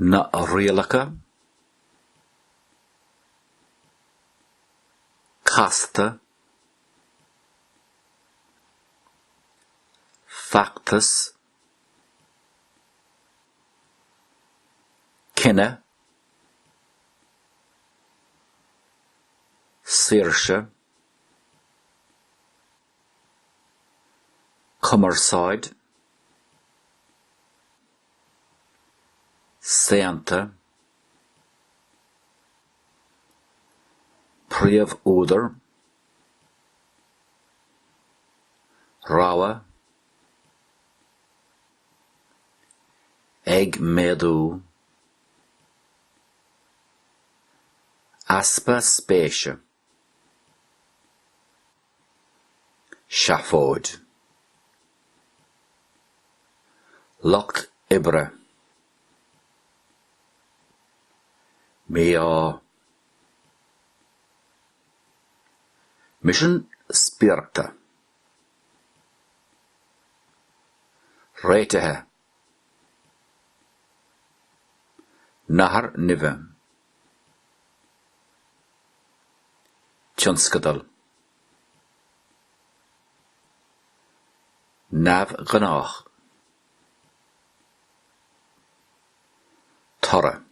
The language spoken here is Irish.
Na rialacha casta feachtas cinneadh saoirse cumarsáid saonta príomhúdar rogha ag méadú easpa spéise. Seafóid. Lucht oibre. Mí-ádh. Misean spiaireachta. Réitithe. Nathair nimhe. Tionscadal. Neamhghnách. Toradh.